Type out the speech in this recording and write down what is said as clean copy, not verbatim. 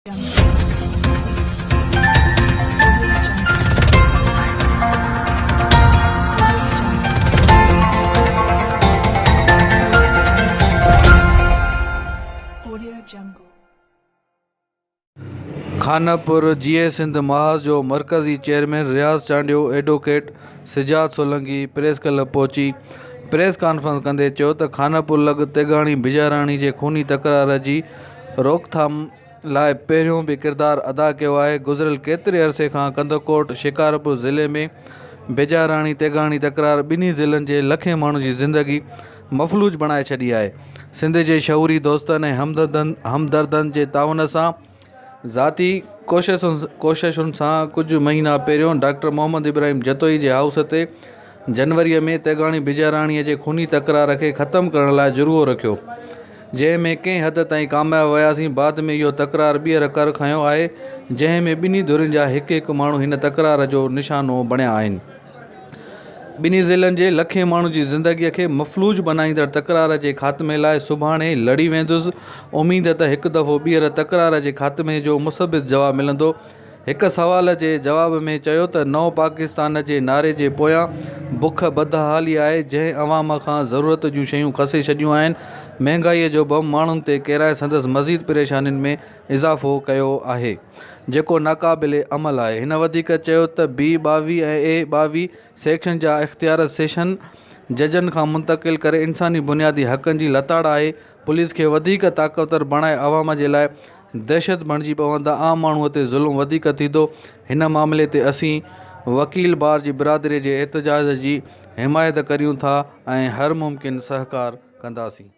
Audio Jungle. Khanpur, Jeay Sindh Mahaz جو مرڪزي chairman Riaz Chandio, advocate Sajjad Solangi press club پهچي press conference ڪندي چيو ته خانپور لڳ تيغاڻي بجاراڻي جي خوني تڪرار جي روڪٿام لاء پهريون به ڪردار ادا ڪيو آهي گذريل ڪيتري عرصي کان ڪنڌڪوٽ شڪارپور ضلعي ۾ بجاراڻي تيغاڻي تڪرار ٻنهي ضلعن جي لکين ماڻهن جي زندگي مفلوج بڻائي ڇڏي آهي سنڌ جي شعوري دوستن ۽ همدردن جي تعاون سان ذاتي ڪوششن سان ڪجهه مهينا پهريون ڊاڪٽر محمد ابراهيم جتوئي جي هائوس تي جنوريء ۾ تيغاڻي بجاراڻيء جي خوني تڪرار کي ختم ڪرڻ لاء جرڳو رکيو، جنهن ۾ ڪنهن حد تائين ڪامياب وياسين، بعد ۾ اهو تڪرار ٻيهر ڪر کنيو آهي، جنهن ۾ ٻنهي ڌرين جا هڪ هڪ ماڻهو هن تڪرار جو نشانو بڻيا آهن. ٻنهي ضلعن جي لکين ماڻهن جي زندگيء کي مفلوج بنائيندڙ تڪرار جي خاتمي لاء سڀاڻي لڙي ويندس، اميد ته هڪ دفعو ٻيهر تڪرار جي خاتمي جو مثبت جواب ملندو. هڪ سوال جي جواب ۾ چيو ته نئون پاڪستان جي نعري جي پويان بک بدحالي آهي، جنهن عوام کان ضرورت جون شيون کسي ڇڏيون آهن، مهنگائي جو بم ماڻهن تي ڪيرائي سندس مزيد پريشانين ۾ اضافو ڪيو آهي، جيڪو ناقابل عمل آهي. هن وڌيڪ چيو ته بي 22 ۽ اي 22 سيڪشن جا اختيار سيشن ججن کان منتقل ڪري انساني بنيادي حقن جي لتاڙ آهي، پوليس کي وڌيڪ طاقتور بڻائي عوام جي لاء دهشت بڻجي پوندا، عام ماڻهو تي ظلم وڌيڪ ٿيندو، هن معاملي تي اسين وڪيل بار جي برادري جي احتجاج جي حمايت ڪريون ٿا ۽ هر ممڪن سهڪار ڪنداسين.